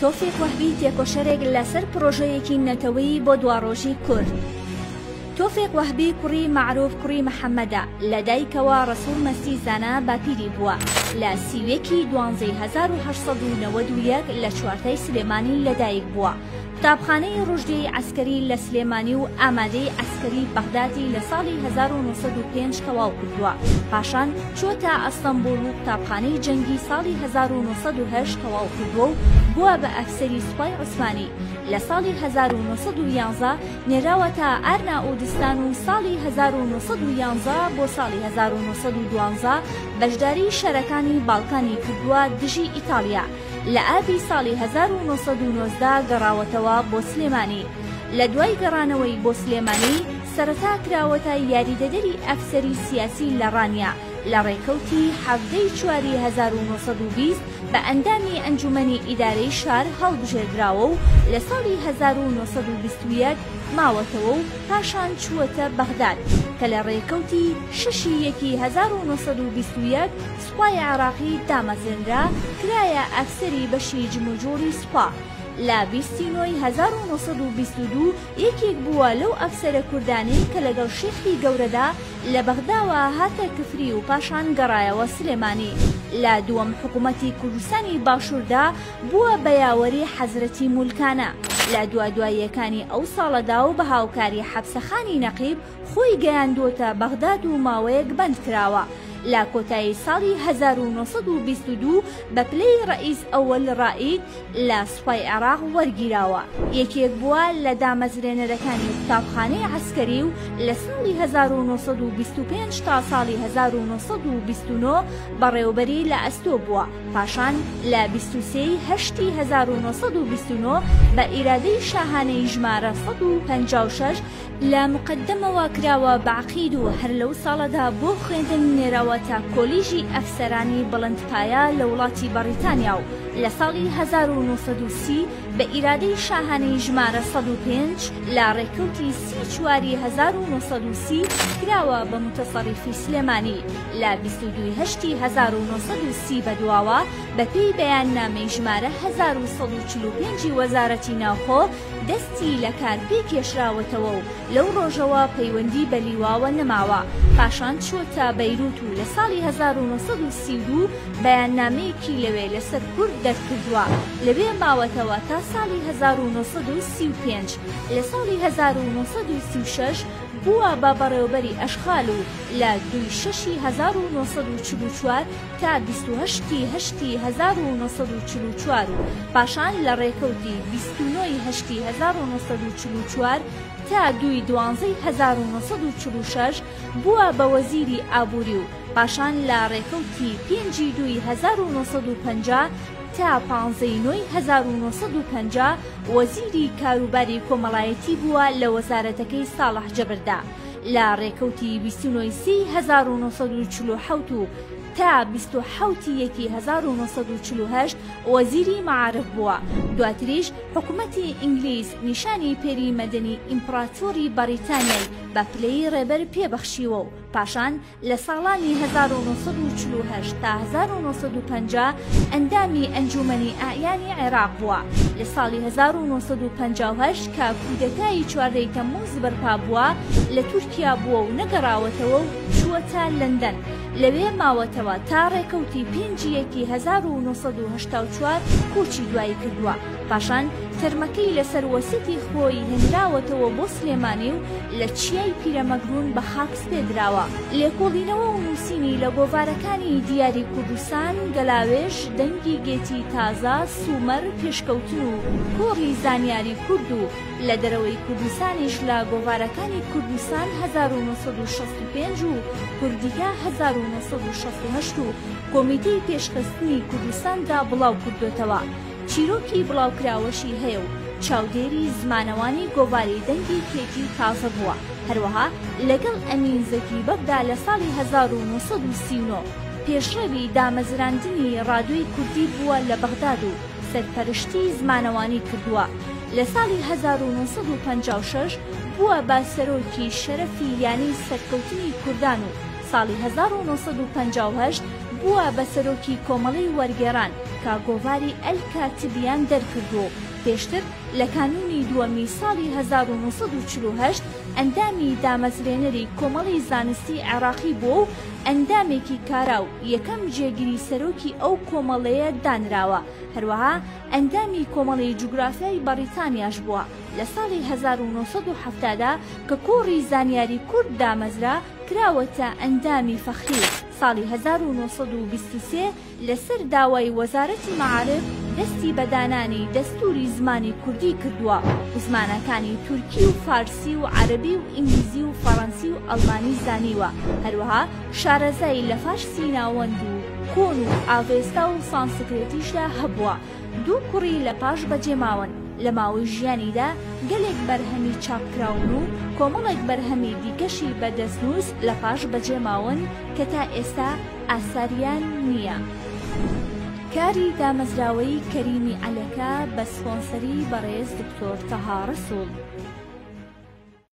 تۆفیق وەهبی تێکۆشەرێک لەسەر پڕۆژەیەکی نەتەوەیی بۆ دواڕۆژی کورد. تۆفیق وەهبی کوڕی مەعروف کوڕی محەمەدە، لە دایکەوە ڕەسوڵ مەستی زانا باپیری بووە، لە 31 ی دوانزەی 1891 لە چوارتای سلێمانی لەدایک بووە. قوتابخانەی ڕوشدیەی عەسکەری لە سلێمانی و ئامادەی عەسکەری بەغدادی لە ساڵی 1905 تەواو کردووە، پاشان چۆتە ئەستەنبوڵ و قوتابخانەی جەنگی ساڵی 1908 تەواو کردووە و بووە بە ئەفسەری سوپای عوسمانی. لە ساڵی 1911 نێراوەتە ئارنائودستان و ساڵی 1911 بۆ ساڵی 1912 بەشداری شەرەکانی باڵکانی کردووە دژی ئیتاڵیا. لە ئابی ساڵی 1919 گەڕاوەتەوە بۆ سلێمانی. لە دوای گەڕانەوەی بۆ سلێمانی، سەرەتا کراوەتە یاریدەدەری ئەفسەری سیاسی لە ڕانیە، لە ڕێکەوتی 17 ی چواری 1920 بە ئەندامی ئەنجومەنی ئیدارەی شار هەڵبژێردراوە و لە ساڵی 1921 ماوەتەوە و پاشان چووەتە بەغداد کە لە ڕێکەوتی شەش ی یەکی 1921 سوپای عێراقی دامەزرێنرا، کرایە ئەفسەری بەشی جموجوڵی سوپا. لە 20 ی نۆی 1922 یەکێک بووە لەو ئەفسەرە کوردانەی کە لەگەڵ شێخی گەورەدا لە بەغداوە هاتە کفری و پاشان گەڕایەوە سلێمانی. لە دووەم حکوومەتی کوردستانی باشووردا بووە بە یاوەری حەزرەتی مولکانە. لە دوادواییەکانی ئەو ساڵەدا و بە هاوکاری حەپسەخانی نەقیب خۆی گەیاندووەتە بەغداد و ماوەیەک بەند کراوە. لە کۆتایی ساڵی 1922 بە پلەی ڕەئیس ئەوەل ڕائید لە سوپای عێراق وەرگیراوە. یەکێک بووە لە دامەزرێنەرەکانی قوتابخانەی عەسکەری و لە ساڵی 1925 تا ساڵی 1929 بەڕێوەبەری لە ئەستۆ بووە. پاشان لە 23 ی هەشتی 1929 بە ئیرادەی شاهانەی ژمارە 156 لە موقەدەمەوە کراوە بە عەقید و هەر لەو ساڵەدا بۆ خوێندن نێراوەتە کۆلیژی ئەفسەرانی بڵند پایە لە وڵاتی بەڕیتانیا و لە ساڵی 1930 بە ئیرادەی شاهانەی ژمارە 105 لە ڕێکەوتی سی چواری 1930 کراوە بە موتەسەڕیفی سلێمانی لە 22 ی هەشتی 1930 بەدواوە بە پێی بەیاننامەی ژمارە 1145 ی وەزارەتی ناوخۆ دەستی لە کار پێ کێشراوەتەوە و لەو ڕۆژەوە پەیوەندی بە لیواوە نەماوە، پاشان چووەتە بەیروت و لە ساڵی 1932 بەیاننامەیەکی لەوێ لەسەر کورد دەرکردووە، لەوێ ماوەتەوە تا ساڵی 1935، لە ساڵی 1936 بووە بە بەڕێوەبەری ئەشغال و لە دووی شەشی 1944 تا 28 ی هەشتی 1944 و پاشان لە ڕێکەوتی 29 ی هەشتی 1944 تا دووی دوانزەی 1946 بووە بە وەزیری ئابووری و پاشان لە ڕێکەوتی پێنجی دووی 1950 تا پانزەی نۆی 1950 وەزیری کاروباری کۆمەڵایەتی بووە لە وەزارەتەکەی ساڵح جەبردا لە ڕێکەوتی 29 ی سێی 1947 و تا 27 ی یەکی 1948 وەزیری مەعارف بووە، دواتریش حکومەتی ئینگلیز نیشانی پێری مەدەنی ئیمپڕاتۆری بەڕیتانیای بە پلەی ڕێبەر پێ بەخشیوە و پاشان لە ساڵانی 1948 تا 1950 ئەندامی ئەنجوومەنی ئەعیانی عێراق بووە. لە ساڵی 1958 کە کودەتای 14 ی تەمموز بەرپا بووە لە تورکیا بووە و نەگەڕاوەتەوە و چووەتە لەندەن لەوێ ماوەتەوە تا ڕێکەوتی پێنج یەکی 1984 کۆچی دوایی کردووە. پاشان تەرمەکەی لەسەر وەسیتی خۆی هێنراوەتەوە بۆ سلێمانی و لە چیای پیرەمەگرون بە خاک سپێدراوە. لێکۆڵینەوە و نووسینی لە گۆڤارەکانی دیاری کوردستان، گەلاوێژ، دەنگی گێتی تازە، سومەر، پێشکەوتن و کۆڕی زانیاری کورد و لە دەرەوەی کوردستانیش لە گۆڤارەکانی کوردستان 1965 و کوردیکا 1968 و کۆمیتەی پێشخستنی کوردستاندا بڵاو کردۆتەوە. چیرۆکی بڵاوکراوەشی هەیە و چاودێری زمانەوانی گۆڤاری دەنگی کێتی تازە بووە، هەروەها لەگەڵ ئەمین زەکی بەگدا لە ساڵی 1939 پێشڕەوی دامەزراندنی ڕادیۆی کوردی بووە لە بەغداد و سەرپەرشتی زمانەوانی کردووە. لە ساڵی 1956 بووە بە سەرۆکی شەرەفی یانەی سەرکەوتنی کوردان و ساڵی 1958. بووە بە سەرۆکی کۆمەڵەی وەرگێڕان کە گۆڤاری ئەلکاتبیان دەرکردووە و پێشتر لە کانوونی دووەمی ساڵی 1948 ئەندامی دامەزرێنەری کۆمەڵی زانستی عێڕاقی بووە و ئەندامێکی کارا و یەکەم جێگری سەرۆکی ئەو کۆمەڵەیە دانراوە، هەروەها ئەندامی کۆمەڵی جوگرافیای بەڕیتانیاش بووە. لە ساڵی 1970 دا کە کۆڕی زانیاری کورد دامەزرا کراوەتە ئەندامی فەخری و ساڵی 1923 لەسەر داوای وەزارەتی مەعارف دەستی بە دانانی دەستووری زمانی کوردی کردووە و زمانەکانی تورکی و فارسی و عەرەبی و ئینگلیزی و فەڕەنسی و ئەڵمانی زانیوە، هەروەها شارەزایی لە فارسی ناوەند و کۆن و ئاڤێستا و سانسکرێتیشدا هەبووە. دوو کوڕی لە پاش بەجێماون. لە ماوەی ژیانیدا گەلێک بەرهەمی چاپکراون و کۆمەڵێک بەرهەمی دیکەشی بە دەستنووس لە پاش بەجێماون کە تا ئێستا ئاساریان نییە. کاری دامەزراوەیی کەریمی عەلەکە بە سپۆنسەری بەڕێز دکتۆر تەها ڕەسوڵ.